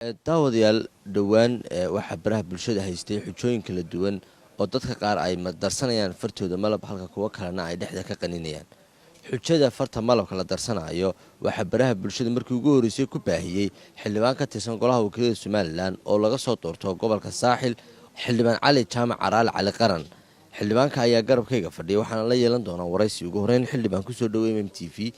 Daawadayaal, dhowaan waxaa baraha bulshada haystay xujooyin kala duwan oo dadka qaar ay darsanayaan fartooda malab, halka kuwo kalena ay dhexda ka qaninayaan. Xujada farta malabka la darsanayo waxaa baraha bulshada markii ugu horreysay ku baahiyey xildhibaan ka tirsan Golaha Wakiilada Somalilan oo laga soo doorto gobolka Saaxil, Xildhibaan Cali Jaamac Caraale Cali Qaran. Xildhibaanka ayaa garabkayga fadhiya, waxaana la yeelan doonaa waraysi. Ugu horeyn, xildhibaan, kusoo dhowo MMTV.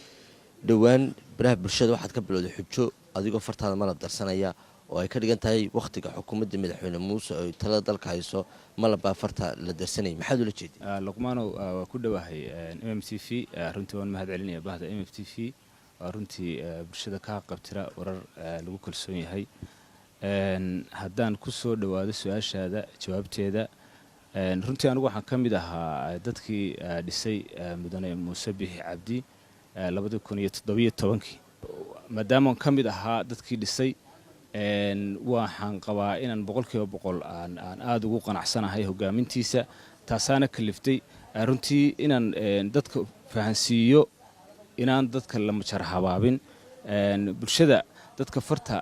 Dhowaan baraha bulshada waxaad ka bilowday xujo adigoo fartaada malab darsanaya oo ay ka dhigan tahay wakhtiga xukuumadda Madaxweyne Muuse oy talada dalka hayso malabbaa farta la darsanayay. Maxaad ula jeeday? Luqmaanow, waa ku dhowahay MMTV. Runtii waan mahad celinaya bahda MMTV, waa runtii bulshada ka qabtira warar lagu kalsoon yahay. Haddaan ku soo dhowaado su-aashaada jawaabteeda, runtii anigu waxaan ka mid ahaa dadkii dhisay Mudane Muuse Bixi Cabdi 2017-kii. Maadaamaan ka mid ahaa dadkii dhisay, waxaan qabaa inaan 100% aan aada ugu qanacsanahay hogaamintiisa. Taasaana kaliftay runtii inaan dadka fahansiiyo inaan dadka la majar habaabin bulshada. Dadka farta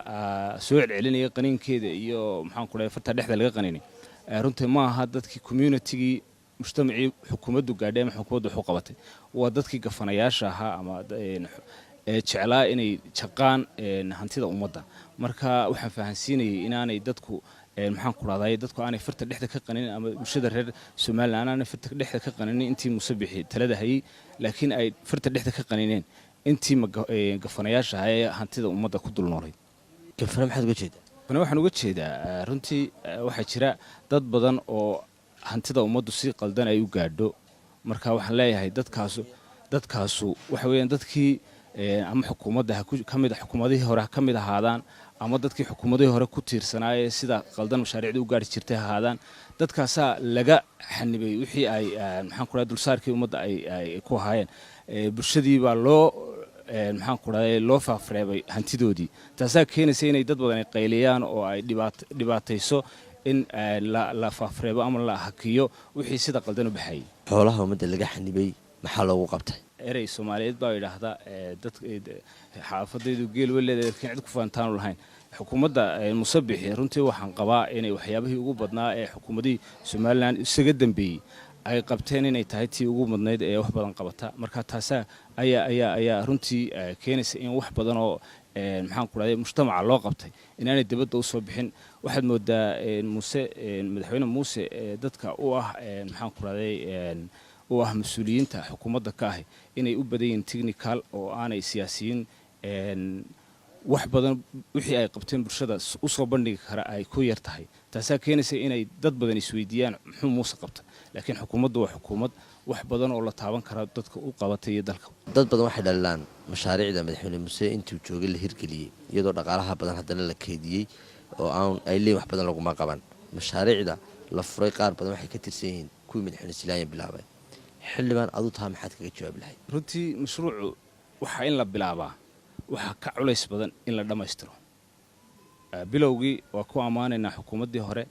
soo celcelinaya qaniinkeeda iyo, maxaan ku dhahay, farta dhexda laga qaninay, runtii ma aha dadkii communitygii, mujtamacii xukuumaddu gaadhay ama xukuumaddu waxu qabatay. Waa dadkii gafanayaasha ahaa ama jeclaa inay jaqaan hantida ummadda. Marka waxaan fahansiinayay inaanay dadku, maxaan ku rahday, dadku aanay farta dhexda ka qanin ama bulshada reer Somalilan aanay farta dhexda ka qaninin intii Muuse Bixi talada hayay, laakiin ay farta dhexda ka qanineen intii gafanayaasha ahaa ee hantida ummadda ku dul noolay. Gafane maxaad uga jeedaa? Gafane waxaan uga jeedaa, runtii waxaa jira dad badan oo hantida ummaddu si qaldan ay u gaadho. Marka waxaan leeyahay dadkaasu waxa weeyaan dadkii ama xukuumadda ka mid, xukuumadihii hore ha ka mid ahaadaan ama dadkii xukuumadihii hore ku tiirsanaayee sida qaldan mashaariicda u gaari jirtay ha ahaadaan. Dadkaasaa laga xanibay wixii ay, maxaan ku dhahay, dulsaarkii ummadda ay ku ahaayeen. Bulshadii baa loo, maxaan ku dhahay, loo faafreebay hantidoodii. Taasaa keenaysa inay dad badan ay qayliyaan oo ay dhibaatayso in la faafreebo ama la hakiyo wixii sida qaldan u baxayay. Xoolaha ummadda laga xanibay maxaa loogu qabtay? Erey Soomaaliyeed baa yidhaahda, dad xaafadaydu geel way leedahay laakiin cid ku faantaanu lahayn. Xukuumadda Muuse Bixi runtii waxaan qabaa inay waxyaabihii ugu badnaa ee xukuumadihii Somalilan isaga dambeeyey ay qabteen inay tahay tii ugu mudnayd ee wax badan qabata. Marka taasaa ayaa runtii keenaysa in wax badan oo, maxaan ku dhahday, mujtamaca loo qabtay inaanay dibadda usoo bixin. Waxaad moodaa Muuse, Madaxweyne Muuse, dadka u ah, maxaan ku dhahday, u ah mas-uuliyiinta xukuumadda ka ahi inay u badan yihiin technical oo aanay siyaasiyiin wax badan wixii ay qabteen bulshada usoo bandhigi kara ay ku yar tahay. Taasaa keenaysa inay dad badan isweydiiyaan muxuu Muuse qabta, laakiin xukuumaddu waa xukuumad wax badan oo la taaban kara dadka u qabatay iyo dalka. Dad badan waxay dhalilaan mashaariicda Madaxweyne Muuse intuu joogay la hirgeliyey, iyadoo dhaqaalaha badan haddana la keediyey oo aan ay leeyihin wax badan laguma qaban. Mashaariicda la furay qaar badan waxay ka tirsan yihiin kuwii Madaxweyne Silaanya bilaabay. Xildhibaan, adu taa maxaad kaga jawaabi lahayd? Runtii mashruucu waxaa in la bilaabaa waxaa ka culays badan in la dhammaystiro. Bilowgii waa ku ammaanaynaa xukuumaddii hore,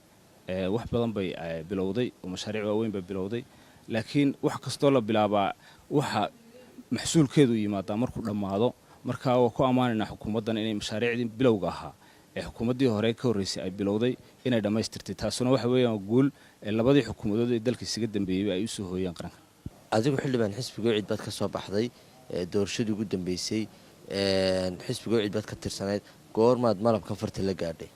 wax badan bay bilowday oo mashaariic waaweyn bay bilowday, laakiin wax kastoo la bilaabaa waxa maxsuulkeedu yimaadaa markuu dhammaado. Marka waa ku ammaanaynaa xukuumaddan inay mashaariicdii bilowga ahaa ee xukuumaddii hore ka horreysay ay bilowday inay dhammaystirtay. Taasuna waxa weeyaan guul labadii xukuumadood ee dalka isaga dambeeyeyba ay usoo hooyeen qaranka. Adigu, xildhibaan, xisbiga UCID baad ka soo baxday. Doorashadii ugu dambeysay xisbiga UCID baad ka tirsanayd. Goormaad malabka farta la gaadhay?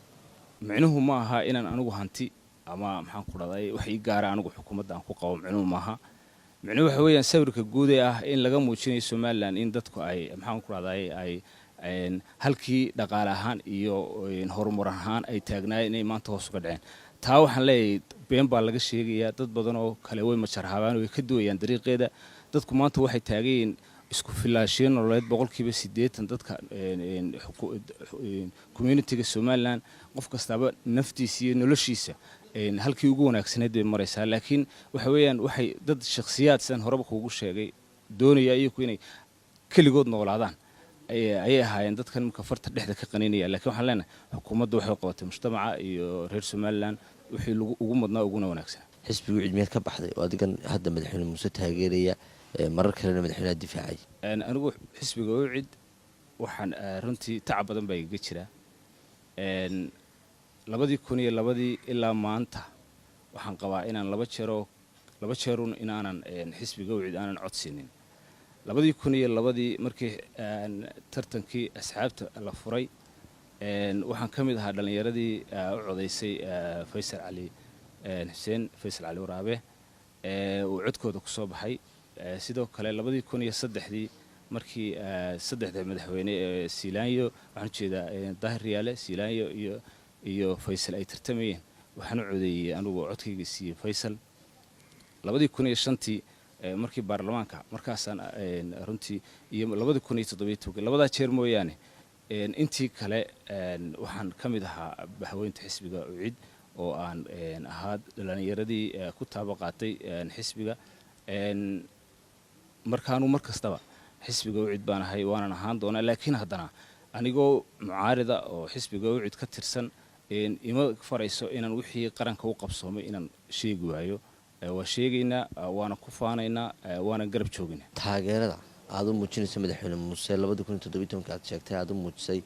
Micnuhu ma aha inaan anigu hanti ama, maxaan ku dhahday, wax ii gaara anigu xukuumadda aan ku qabo. Micnuhu maaha. Micnuhu waxa weeyaan sawirka guud ee ah in laga muujinayo Somalilan in dadku ay, maxaan ku dhahday, ay halkii dhaqaale ahaan iyo horumar ahaan ay taagnaayeen inay maanta hoos uga dhaceen. Taa waxaan leeyahay been baa laga sheegayaa. Dad badan oo kale way majarhabaan, way ka duwayaan dariiqeeda. Dadku maanta waxay taagan isku filaashiyo nololeed. 80% dadka communityga Somalilan, qof kastaaba naftiisa iyo noloshiisa halkii ugu wanaagsaneyd bay maraysaa. Laakiin waxa weeyaan waxay dad shakhsiyaad, sidaan horeba kuugu sheegay, doonaya iyaku inay keligood noolaadaan ayay ahaayeen dadkan marka farta dhexda ka qaninaya. Lakiin waxaan leenahay xukuumaddu waxay qabatay mujtamaca iyo reer Somalilan wixii ugu mudnaa uguna wanaagsanaa. Xisbigu cilmiyeed ka baxday oo adigan hadda Madaxweyne Muuse taageeraya, marar kalena madaxweynaha difaacay. Anigu xisbiga UCID waxaan runtii tacab badan baa igaga jira. 2002-dii ilaa maanta waxaan qabaa inaan laba jeeroo, laba jeerun inaanan xisbiga UCID aanan codsiinin. 2002-dii markii tartankii asxaabta la furay, waxaan ka mid ahaa dhallinyaradii u codaysay Faysal Cali Xuseen, Faysal Cali Waraabe, uu codkooda ku soo baxay. Sidoo kale 2003-dii markii saddexda madaxweyne ee Siilaanyo, waxaan ujeedaa Daahir Riyaale, Siilaanyo iyo Faysal ay tartamayeen, waxaan u codeeyey anigu, codkayga siiyey Faysal. 2005-tii markii baarlamaanka markaasaan runtii iyo 2017-kii, labadaa jeer mooyaane intii kale waxaan ka mid ahaa haweynta xisbiga UCID oo aan ahaa dhalinyaradii ku taaba qaatay xisbiga. Markaanu mar kastaba xisbiga UCID baan ahay, waanan ahaan doonaa. Laakiin haddana anigoo mucaarida oo xisbiga UCID ka tirsan ima farayso inaan wixii qaranka u qabsoomay inaan sheegi waayo. Waa sheegaynaa, waana ku faanaynaa, waana garab joogaynaa. Taageerada aada u muujinayso madaxweyne Muuse 2017-ka aad sheegtay aada u muujisay,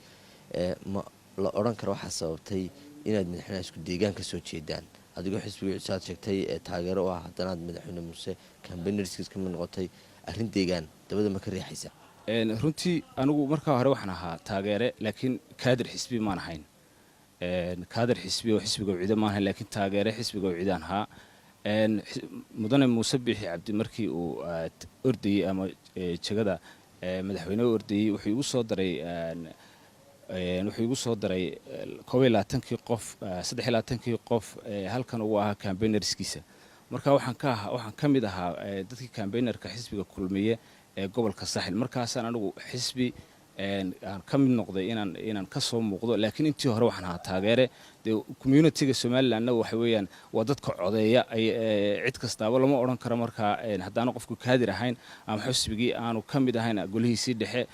ma la odhan karo waxaa sababtay inaad madaxweynaha isku deegaan ka soo jeedaan? Adigoo xisbiga UCID aad sheegtay taageero u ah, haddana aad madaxweyne Muuse campaignerskiis ka mid noqotay, arrin deegaan dabada ma ka riixaysa? Runtii anigu markaa hore waxaan ahaa taageere, laakiin kaadir xisbi maan ahayn. Kaadir xisbi oo xisbiga UCID maan ahayn, laakiin taageere xisbiga UCID-aan ahaa. Mudane Muuse Biixi Cabdi markii uu ordayey ama jegada madaxweyne u ordayey, wuxuu igu soo daray 21-kii qof, 23-kii qof halkan ugu ahaa campaignerskiisa. Marka waxaan ka mid ahaa dadkii campaignerka xisbiga Kulmiye ee gobolka Saaxil. Markaasaan anigu xisbi aan ka mid noqday inaan ka soo muuqdo, laakiin intii hore waxaan ahaa taageere. Dee communityga Somalilandna waxa weeyaan waa dadka codeeya cid kastaaba. Lama odhan karo markaa haddaanu qofku kaadir ahayn ama xisbigii aanu ka mid ahayn, golihiisii dhexe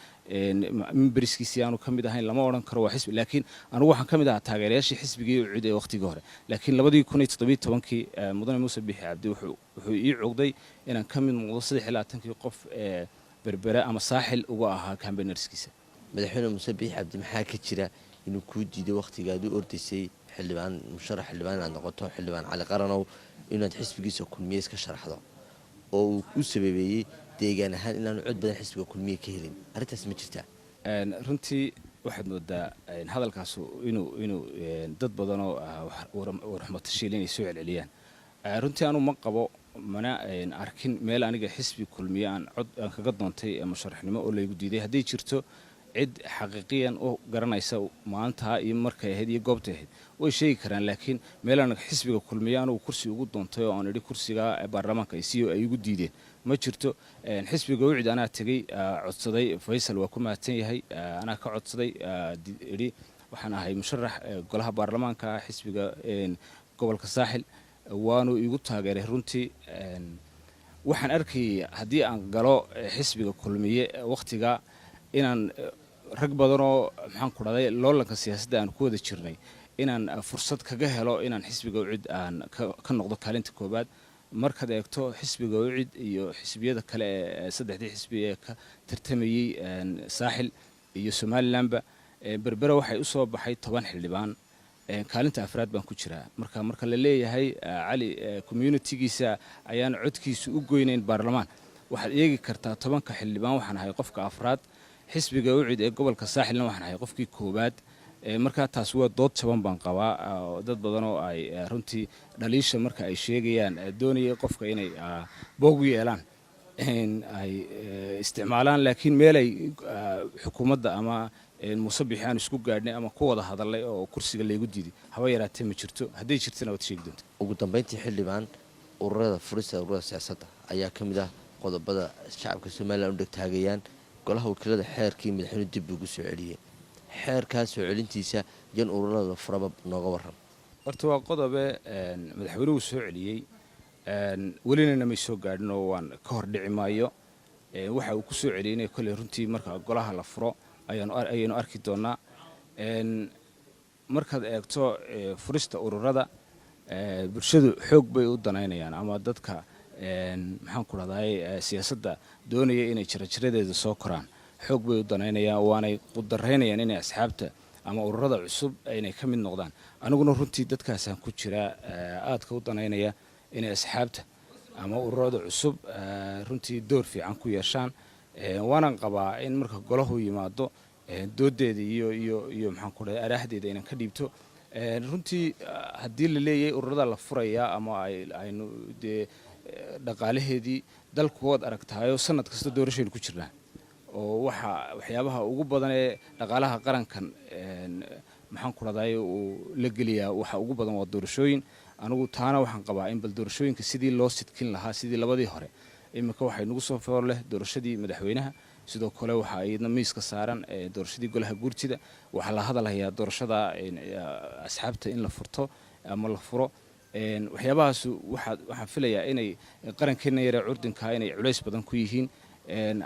memberskiisii aanu ka mid ahayn, lama odhan karo waa xisbi. Laakiin anigu waxaan ka mid ahaa taageerayaashii xisbigii UCID ee waqtigii hore. Laakiin 2017-kii mudane Muuse Biixi Cabdi wuxuu ii cugday inaan ka mid noqdo 23-kii qof ee Berbere ama Saaxil uga ahaa campaignerskiisa. Madaxweyne Muuse Biixi Cabdi, maxaa ka jira inuu kuu diiday wakhtigaad u ordaysay xildhibaan, musharax xildhibaan inaad noqoto, xildhibaan Cali Qaranow, inaad xisbigiisa Kulmiye iska sharaxdo, oo uu u sababeeyey deegaan ahaan inaanu cod badan xisbiga Kulmiye ka helin? Arrintaas ma jirtaa? Runtii waxaad moodaa hadalkaas inuu dad badanoo warxumatashiil inay soo celceliyaan. Runtii anu ma qabo, mana arkin meel aniga xisbi Kulmiye aan cod aan kaga doontay musharaxnimo oo laygu diiday. Hadday jirto cid xaqiiqiyan u garanaysa maalintaa iyo markay ahayd iyo goobtay ahayd, way sheegi karaan. Laakiin meelaan xisbiga Kulmiye anugu kursi ugu doontay oo aan idhi kursiga baarlamaanka isiyo ay igu diideen ma jirto. Xisbiga UCID anaa tegey, codsaday. Faysal waa ku mahadsan yahay. Anaa ka codsaday, idhi waxaan ahay musharax golaha baarlamaanka xisbiga gobolka Saaxil, waanu igu taageeray. Runtii waxaan arkayay haddii aan galo xisbiga Kulmiye wakhtiga inaan rag badanoo, maxaan ku dhahday, loolanka siyaasadda aan ku wada jirnay inaan fursad kaga helo inaan xisbiga UCID aan ka noqdo kaalinta koowaad. Markaad eegto xisbiga UCID iyo xisbiyada kale ee saddexdii xisbi ee ka tartamayey Saaxil iyo Somalilandba, Berbera waxay u soo baxay 10 xildhibaan, kaalinta afraad baan ku jiraa. Marka la leeyahay Cali communitygiisa ayaan codkiisu u goynayn baarlamaan, waxaad eegi kartaa 10-ka xildhibaan waxaan ahay qofka afraad, xisbiga UCID ee gobolka Saaxilna waxaan ahay qofkii koowaad. Markaa taas waa dood jaban baan qabaa. Dad badan oo ay runtii dhaliisha marka ay sheegayaan doonayay qofka inay boog u yeelaan ay isticmaalaan, laakiin meelay xukuumadda ama Muuse Bixi aan isku gaadhnay ama ku wada hadalnay oo kursiga laygu diiday haba yaraatee ma jirto. Hadday jirtana waad sheegi doonta. Ugu dambeyntii xildhibaan, ururada furista ururada siyaasadda ayaa ka mid ah qodobada shacabka Somaliland u dhegtaagayaan. Golaha Wakiilada xeerkii madaxweyne dib ugu soo celiyey, xeerkaa soo celintiisa yan ururada furaba nooga waran. Horta waa qodobe madaxweynuhu soo celiyey, welinana may soo gaadhin oo waan ka hor dhici maayo waxa uu ku soo celiyeyna. Kolley runtii marka golaha la furo ayaynu arki doonaa. Markaad eegto furista ururada, bulshadu xoog bay u danaynayaan, ama dadka, maxaan ku dhahday, siyaasadda doonaya inay jirajiradeeda soo koraan xoog bay u danaynayaan, waanay qudaraynayaan inay asxaabta Ama ururada cusub inay ka mid noqdaan. Aniguna runtii dadkaasaan ku jiraa aadka u danaynaya inay asxaabta ama ururada cusub runtii door fiican ku yeeshaan. Waanan qabaa in marka golahu yimaado doodeeda iyo maxaan ku dhahay, araahdeeda inaan ka dhiibto. Runtii haddii la leeyahay ururada la furayaa ama aynu dee dhaqaalaheedii dalku waad aragtaayoo, sanad kasta doorashaynu ku jirnaa, oo waxa waxyaabaha ugu badan ee dhaqaalaha qarankan, maxaan ku dhahday, uu la geliyaa waxa ugu badan waa doorashooyin. Anigu taana waxaan qabaa in bal doorashooyinka sidii loo sidkin lahaa sidii labadii hore. Iminka waxay nagu soo foor leh doorashadii madaxweynaha, sidoo kale waxaa iyadna miiska saaran doorashadii golaha guurtida, waxaa la hadalhayaa doorashada asxaabta in la furto ama la furo. Waxyaabahaas waxaan filayaa inay qarankeenna yaree curdinkaa inay culays badan ku yihiin.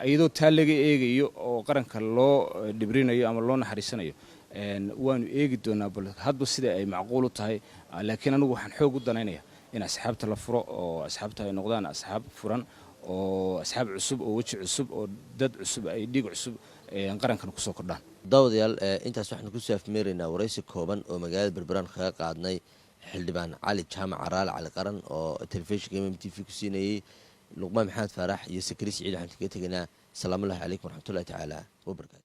Iyadoo taa laga eegayo oo qaranka loo dhibrinayo ama loo naxariisanayo, waanu eegi doonaa bal hadba sida ay macquul u tahay. Laakiin anigu waxaan xoog u danaynaya in asxaabta la furo oo asxaabta ay noqdaan asxaab furan oo asxaab cusub oo weji cusub oo dad cusub ay dhiig cusub qarankan kusoo kordhaan. Daawadayaal, intaas waxaanu kusoo afmeeraynaa waraysi kooban oo magaalada Berberaan kaga qaadnay Xildhibaan Cali Jaamac Caraale Cali Qaran oo telefishinka MMTV ku siinayey. Luqmaan Maxamed Faarax iyo Sakari Siciid waxaan kaga tegaynaa asalaamullahi calaykum waraxmatullahi tacaala wabarakatu.